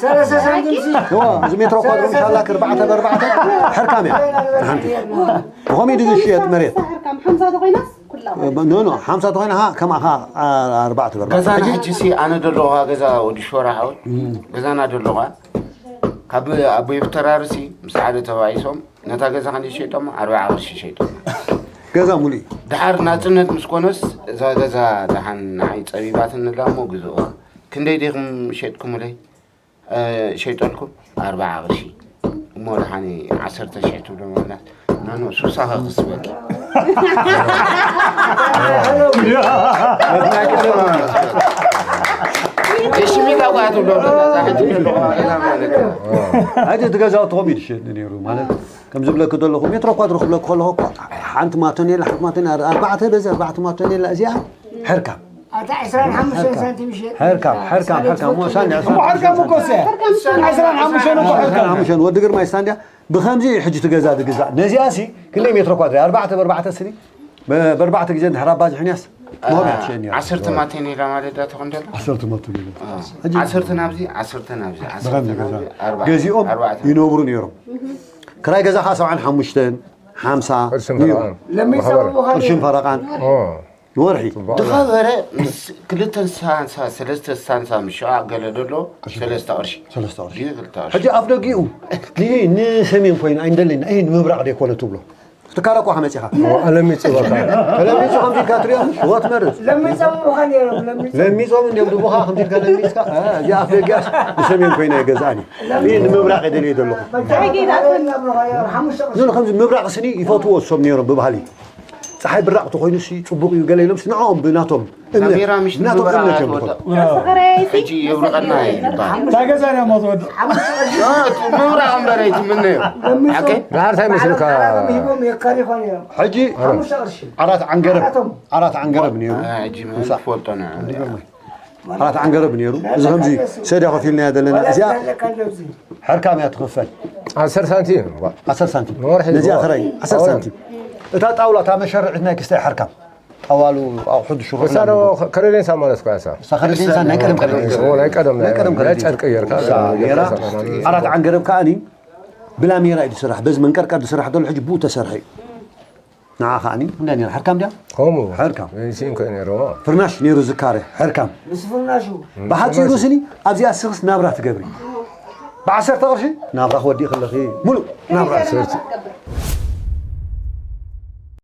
ሰለስተ ሳንቲም ሲ እዋ፣ እዚ ሜትሮ ኳድሮ ምሻላ ክርባዕተ በርባዕተ ሕርካም እያ። ሓንቲ ብኸመይ ድዩ ዝሽየጥ መሬት? ሕርካም ሓምሳ ተኮይናስ ኩላ ኖ ኖ ሓምሳ ተኾይና ኸዓ ከማኻ ኣርባዕተ በርባዕተ ገዛና ሕጂ ሲ ኣነ ደለኹ ገዛ ወዲ ሾራ ሓወይ ገዛና ደለኹ ካብ ኣቦይ ብተራርሲ ምስ ሓደ ተባኢሶም ነታ ገዛ ክንዲ ሸይጦም ኣርባዓ ቅርሺ ሸይጦም ገዛ ሙሉእ እዩ። ድሓር ናፅነት ምስ ኮነስ እዛ ገዛ ደሓን ንዓይ ፀቢባትኒ እላ እሞ ግዝኦ ክንደይ ዲኹም ሸጥኩምለይ ሸይጠልኩም ኣርባዓ ቅርሺ እሞ ደሓኒ ዓሰርተ ሽሕ ትብሎ መብላት ኖኖ ሱሳ ከክስበኪ ሽሚጣ ኳ ትብሎ ሕጂ እቲ ገዛውቲ ከምኡ እዩ ዝሸጥ ነይሩ ማለት ከም ዝብለኪ ዘለኹ ሜትሮ እኳ ዝረኽብለኪ ከለኹ እኳ ሓንቲ ማቶን የላ ሓንቲ ማቶን ኣርባዕተ በዚ ኣርባዕተ ማቶን የላ እዚኣ ሕርካ ኣታ ዕስራን ሓሙሽተን ሳንቲም ይሸጥ ሕርካ ሕርካ ሕርካ ሞሳን እሞ ሕርካ እኮ እሰ ዕስራን ሓሙሽተን እኮ ሕርካ ሓሙሽተን ወዲ ግርማ ይስታ እንዲያ ብኸምዚ እዩ ሕጂ ትገዛ ዝግዛእ ነዚኣ ሲ ክንደይ ሜትሮ ኳድሪ ኣርባዕተ ብኣርባዕተ ስኒ በርባዕተ ግዜ እንድሕር ኣባዚሕንያስ መሆብ እያ ትሸኒ ዓሰርተ ማቴን ኢላ ማለት ዳ ተኾን ደላ ዓሰርተ መቶ ገዛ ዓሰርተ ናብዚ ዓሰርተ ናብዚ ዓሰርተ ብኸምዚ ናብዚ ገዛ ኣርባዕተ ገዚኦም ኣርባዕተ ይነብሩ ነይሮም ክራይ ገዛ ከዓ ሰብዓን ሓሙሽተን ሓምሳ ቅርሽን ነይሩ ፈረቓን ለሚፀውኻ ቅርሽን ፈረቓን ኦ፣ ንወርሒ ዝኸበረ ምስ ክልተ ሳንሳ ሰለስተ ሳንሳ ምስ ሸቓቕ ገለ ደሎ ሰለስተ ቅርሺ ሰለስተ ቅርሺ ድዩ ክልተ ቅርሺ ሕጂ ኣፍ ደጊኡ ይሄ ንሰሜን ኮይኑ ኣይንደለና ይሄ ንምብራቕ ደይኮነ ትብሎ ትካረ እኳ ከመፂኻ ኣለሚፁ በቃ ተለሚፁ ከምዚ ኢልካ ትሪኦ ሽወት መርፅ ለሚፀውኻ ነይሮም ለሚፀ ለሚፆም እንዲም ድቡኻ ከምዚ ኢልካ ለሚፅካ እዚ ኣፍ ደጊኣስ ንሰሜን ኮይና ይገዝኣኒ ይህ ንምብራቕ የደልየ ዘለኹ ሓሙሽተ ቅርሺ ንሉ ከምዚ ምብራቕ ስኒ ይፈትዎ እሶም ነይሮም ብባህሊ ፀሓይ ብራቕ ተኮይኑ ሲ ፅቡቅ እዩ ገለ ኢሎም ንዕኦም ብናቶም እምነት ካሜራ ምሽ ብናቶም እምነት እዮም ንምብራቕ ዝኸዱ ሕጂ የብርቐና ይባል እታ ገዛ ድያ ሞ ትወድቕ ሓሙሽተ ቅርሺ ምብራቕ እምበር ኣይትምነዮ ሓቀይ ዳርታይ መስልካ ሂቦም የካሪ ኾን እዮም ሕጂ ሓሙሽተ ቅርሺ ዓራት ዓንገረብ ዓራት ዓንገረብ ነይሩ ሕጂ ምን ትፈልጦ ና ዓራት ዓንገረብ ነይሩ እዚ ከምዚ ሰድያ ከፊልናያ ዘለና እዚኣ ለካ እንደዚ ሕርካም እያ ትኽፈል ዓሰርተ ሳንቲም ዓሰርተ ሳንቲም ንወርሒ ነዚኣ ዝወ- ክራይ ዓሰርተ ሳንቲም እታ ጣውላ እታ መሸርዒት ናይ ክስታይ ሕርካም ጠዋሉ ኣቑሑ ዝሽርሑ እሳ ዶ ከረዴንሳ ማለት እኳ እሳ ሳኸረዴንሳ ናይ ቀደም ከረዴንሳ ናይ ቀደም ናይ ቀደም ናይ ከረዴንሳ ጨርቂ ጌርካ እሳ ጌራ ዓራት ዓንገረብ ከዓኒ ብላሜራ እዩ ዝስራሕ በዚ መንቀርቀር ዝስራሕ ዘሎ ሕጂ ብኡ ተሰርሐ እዩ ንዓ ከዓኒ እንዳ ኔራ ሕርካም ድያ ከምኡ ሕርካም ሲንኮ ነይሩ ፍርናሽ ነይሩ ዝካረ ሕርካም ምስ ፍርናሹ ብሓፂሩ ስኒ ኣብዚኣ ስኽስ ናብራ ትገብሪ ብዓሰርተ ቅርሺ ናብራ ክወዲእ ከለኺ ሙሉእ ናብራ ትሰርቲ